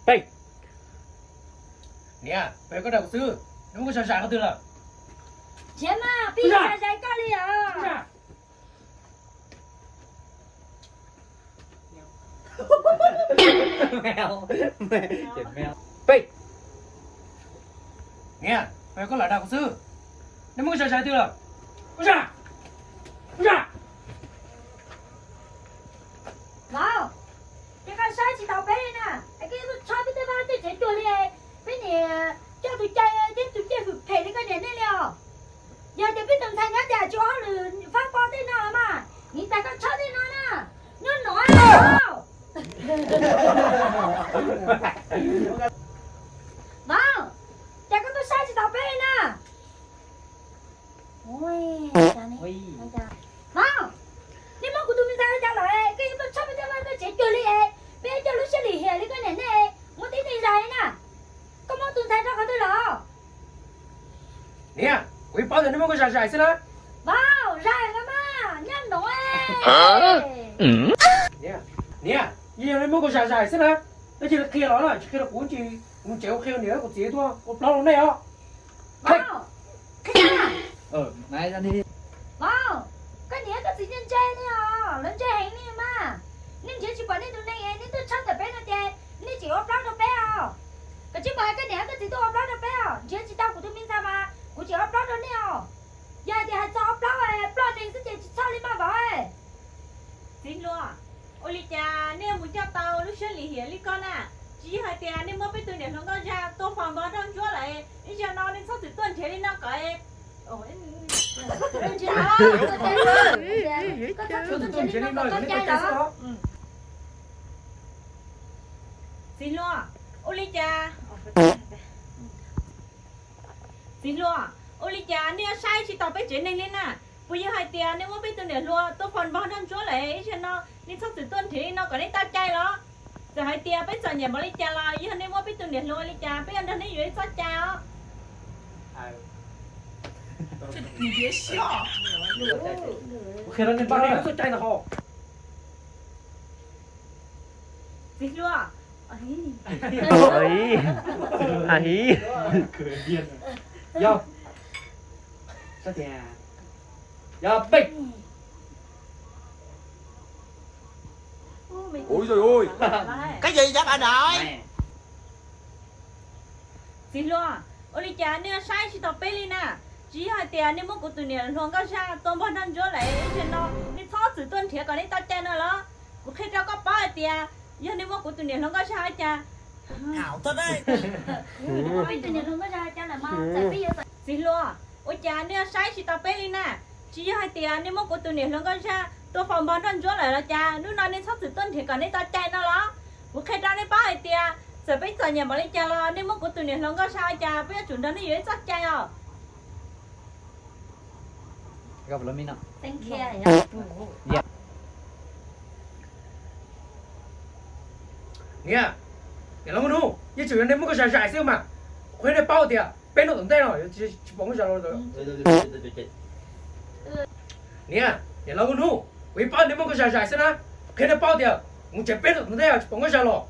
Peb. Niam, peb koj dag kuv xwb, neb muab kuv zais zais qhov twg lawm? Nrhiav mas, peb zais zais koj li os. Peb. Niam, peb koj lam dag kuv xwb, neb muab kuv zais zais qhov twg lawm? Vauv, ces koj saib tsis taus peb li na, es koj yuav tuaj tshawb peb tej vaj tej tsev cuag li, peb niam coj tus cai thiab tus cai hwm phem li koj niam nej li os. Yog tias peb tus ntxhais nyob tias tsis ua hauj lwm fab pov tej no los mas, niam tais koj tshawb tej no na, nyob no. Vauv, ces koj tuaj saib tsis taus peb li na. Vauv, neb muab kuv tus me ntxhais ua cas lawm, koj yuav tuaj tshawb peb tej vaj tej tsev cuag li, peb coj lub siab lim hiam li koj niam nej, muab tib neeg zais li na. Koj muab tus ntxhais rau qhov twg lawm? Niam, kuv yeej paub tias nej muab kuv zais zais xwb na. Vauv, zais los mas, nyob no. Niam, yog nej muab kuv zais zais xwb na, nej cia li qhia los na, tsis qhia rau kuv ces kuv mus tsev kuv qhia niam kuv txiv tuaj ua plaub rau nej os. Vauv, koj niam koj txiv ntse ntse li os, lawv ntse heev li mas. Nej nrhiav tsis pom nej tus neeg, nej tuaj tshawb ntawm peb no ces nej tseem ua plaub rau peb os. Koj tsis pom hais koj niam koj txiv tuaj ua plaub rau peb os, nrhiav tsis tau kuv tus me ntxhais mas kuv tseem ua plaub rau nej os. Yog hais tias hais txog ua plaub, ploj neeg xwb ces tsis txhob li mas vauv. Txiv hluas, ua li cas nej mus coj tau lub siab lim hiam li koj na? Tsis yog hais tias nej muab peb tus niam hluas nkauj zaj tua faus npog nroj ntsuab lawm, ib zaug no nej txhob txwm tuaj nrhiav li no kom. Txiv hluas, ua li cas? Txiv hluas, ua li cas nej yuav saib tsis taus peb tsev neeg li na? Puas yog hais tias nej muab peb tus niam hluas tua faus npog nroj ntsuab lawm, ib zaug no nej txhob txwm tuaj nrhiav li no kom nej tau cai los? Txawm hais tias peb txom nyem npaum li cas los yog nej muab peb tus niam hluas ua li cas peb yuav nrog nej yuav ib txoj cai os. Qhia rau nej pab nej txoj cai ntag hos. Txiv hluas. Yog. Yog peb. Ui dồi ôi. Cái gì vậy anh nội? Txiv hluas, ua li cas nej yuav saib tsis taus peb li na? Tsis yog hais tias nej muab kuv tus niam hluas nkauj zaj tua npog nroj ntsuab lawm, ib zaug no nej txhob txwm tuaj nrhiav kom nej tau cai no los? Kuv qhia rau koj paub hais tias yog nej muab kuv tus niam hluas nkauj zaj ua cas, txiv hluas, ua cas nej yuav saib tsis taus peb li na? Tsis yog hais tias nej muab kuv tus niam hluas nkauj zaj tua faus npog nroj ntsuab lawm los cas, hnub no nej txhob txwm tuaj nrhiav kom nej tau cai no los? Kuv qhia rau nej paub hais tias txawm peb txom nyem npaum li cas los nej muab kuv tus niam hluas nkauj zaj ua cas peb yuav tsum nrog nej yuav ib txoj cai os. Niam, niam laus Nkauj Hnub, yeej tseem yog nej muab nkauj zaj zais xwb mas. Kuv qhia nej paub tias peb hnub tom ntej no tsis pom nkauj zaj los. Niam, niam laus Nkauj Hnub, kuv yeej paub nej muab nkauj zaj zais xwb na. Kuv qhia nej paub tias kuv mus tsev peb hnub tom ntej tsis pom nkauj zaj los,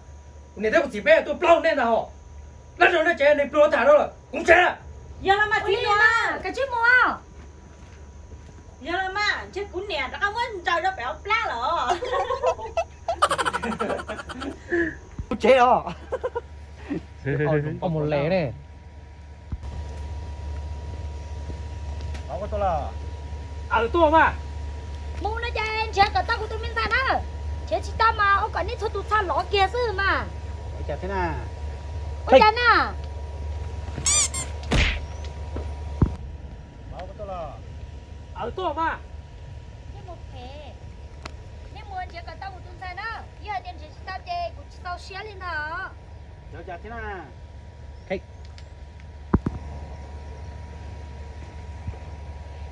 kuv niam thiab kuv txiv peb tuaj plaub nej ntag hos. Lab zog nej tsev neeg pluag tham rau lawm, kuv mus txiv lawm. Yog los mas txiv hluas, koj tsis mus. Yog los mas ntshe kuv niam rov qab muab ntsaws rau pem ob plab lawm. Kuv tsev os. Koj mus les ne. Aws, tuaj mas. Mus no ces nrhiav kom tau kuv tus me ntxhais na. Nrhiav tsis tau mas ua kom nej txhua tus txha lov kiag xwb mas. Ua cas na? Aws, tuaj mas. Nej mus phem, nej mus nrhiav kom tau kuv tus ntxhais na. Yog hais tias nrhiav tsis tau ces kuv tsis txaus siab li ntag.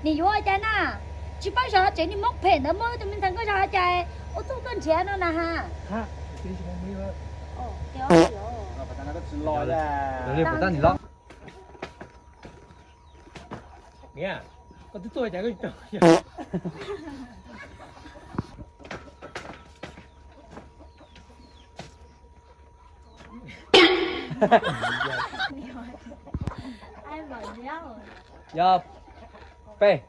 Nim yuav ua cas na? Tsis paub zog tsev niag Hmoob phem ntawd muab tus me ntxhais nkauj zog ua cas ua txuj tuaj nrhiav no na ha. Niam, koj twb tuaj cas koj tsis tau. Yog peb.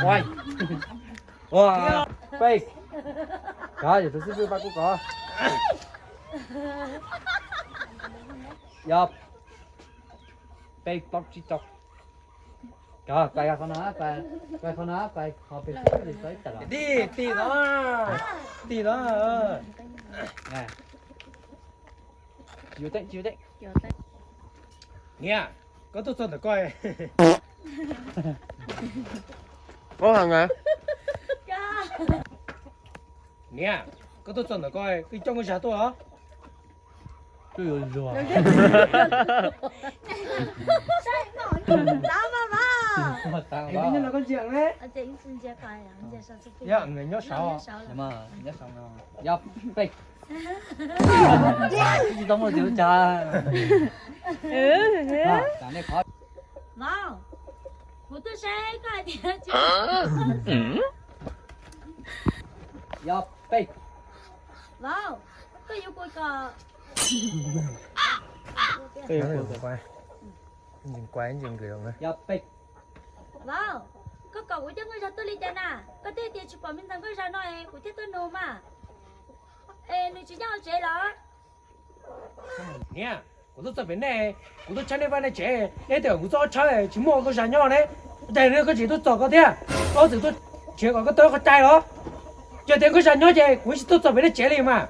Ua, ua, peb. Kov, yog tus xib fwb pab kuv kov. Yog peb plaub tsib rau. Kov, pais qhov no, pais, pais qhov no, pais qhov pem xwb, pais tawm los. Tim, tim no, tim no. Tsis yuav teeb, tsis yuav teeb. Niam, koj tuaj txog ntawm koj. Niam, koj tuaj txog ntawm koj, koj coj nkauj zag tuaj os. Koj yuav luag. Nyob saud. Yog peb. Tsis tau muaj tus cas. Vauv, kuv tuaj saib koj hais tias tsis. Yog peb. Vauv, koj yuav kuv kom. Yog peb. Vauv, koj kom kuv coj nkauj zag tuaj li cas na? Koj twb tias tsis pom me ntxhais nkauj zag no es kuv thiaj tuaj nug mas. Es nws tsis nyob hauv tsev los? Niam, kuv tuaj txog pem nej, kuv tuaj tshawb nej vaj nej tsev, nej tias kuv txoj tshawb tsis muaj nkauj zag nyob ne. Cas koj tseem tuaj txog koj thiab? Koj txawm tuaj nrhiav kom koj tau qhov cai los? Yog tias nkauj zag nyob ces kuv tsis tuaj txog pem nej tsev li mas.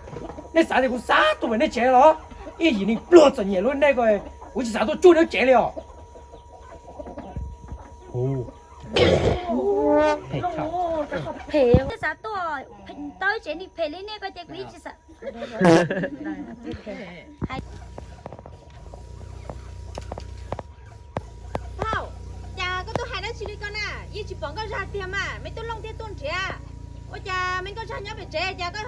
Nej xav tias kuv xav tuaj pem nej tsev los? Ib yim neeg pluag txom nyem luaj nej ko, kuv tsis xav tuaj tsuj nej tsev li os. Phem, xav tuaj tau tsev neeg phem li nej ko ces kuv ib tsis xav. Phauj, cas koj tuaj hais dab tsi li ko na? Yeej tsis pom nkauj zag tiag mas, me tub Looj thiaj tuaj nrhiav. Ua cas me nkauj zag nyob pem tsev cas koj,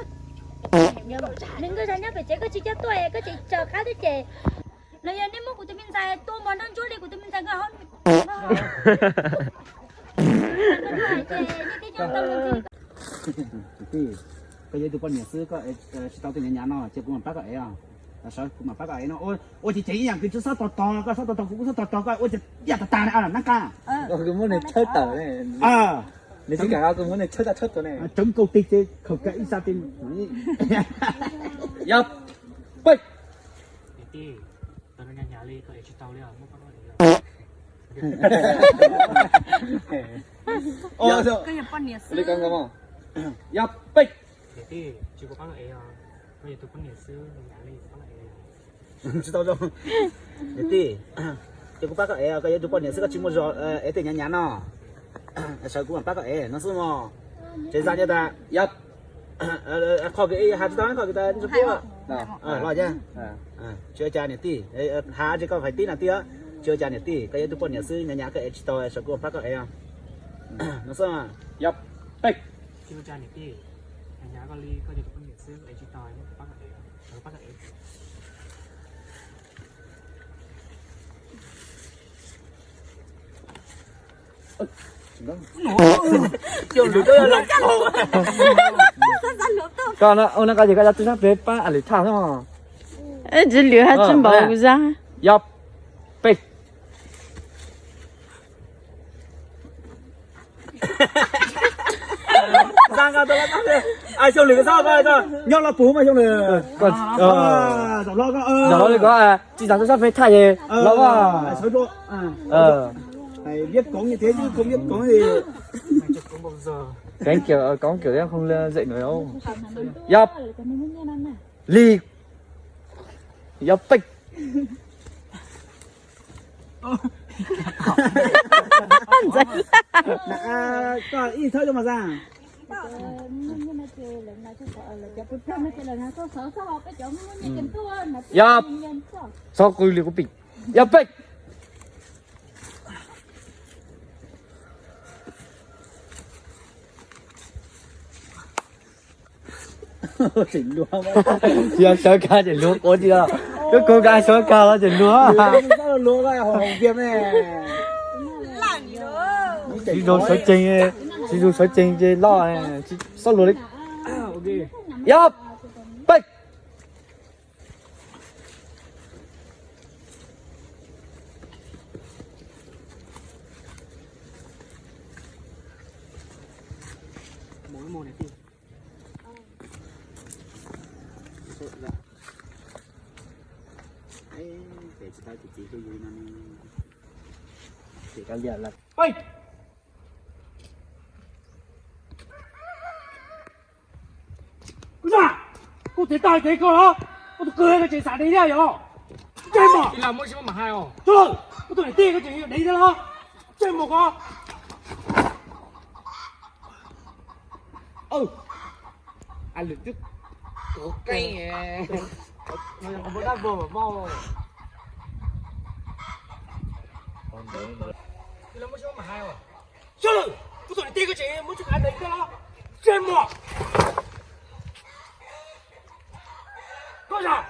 me nkauj zag nyob pem tsev koj tsis coj tuaj, koj tseem tso qab twb ces. Los yog nej muab kuv tus me ntxhais tua npog nroj ntsuab li kuv tus me ntxhais nkauj hauv. Koj yog ib tug poj niam xwb koj tsis tau tej nyav nyav no ces kuv mam pab koj ev os. Sawv kuv mam pab koj ev no. Ua ces ces ib yam kws tsis xob tog tog, koj xob tog tog kuv kuj xob tog tog koj, ua ces ib yam tag tag ne, nab qa. Kuv muab nws tshawb tawm ne. Nws tsis kam kuv muab nws tshawb tag tshawb tuag ne. Coob kaum teg ces khaum kawg ib sab teg. Yog peb. Yog peb. Tsis tau zoo. Niam tij, ces kuv pab koj ev, koj yog tus poj niam xwb koj tsis muaj zog ev tej nyav nyav no. Sawv kuv mam pab koj ev no xwb mog. Tsev zaj nyab tas yog qhov kws has tsis tau qhov kws tas pub los cas. Tsis ua cas niam tij, has tsis koj hais tib na tij. Tsis ua cas niam tij, koj yog tus poj niam xwb nyav nyav koj ev tsis tau, sawv kuv mam pab koj ev no xwb. Yog peb. Koj no ua no koj ces koj yuav tub sab pem pab a lwm thaj xwb mog. Tsis lwm hab tsis npaum kuv zaj. Yog peb. Xyoo lwm, nyob los puv mas xyoo lwm. Zaum no li ko, tsis xav tub sab pem thaj ces los. Cánh cửa, cánh cửa không dạy nổi đâu. Yog li. Yog peb. Ntxeev lawm. Koj ib thawb coj mas xaj. Yog txhob qw li kuv pim. Yog peb. Tseem luag. Yog sawv kag tseem luag quav tsis tau. Koj kov kag sawv kag los tseem luag. Tsis zoo sawv tsees, tsis zoo sawv tsees ces loj, tsis txhob luag li. Yog peb. Pem tsis tau tus txiv hlub yus no ne. Ces koj liam lawm. Ej! Kuv xav, kuv txiv tag kev koj los, kuv tus kwv koj tseem xav deev thiab yom? Tsis muaj. Kuv tus niam tij koj tseem deev thiab los? Tsis muaj ko. Sawv daws, kuv tus niam tij koj tseem muaj tsis kav deev thiab los? Tsis muaj. Koj zam.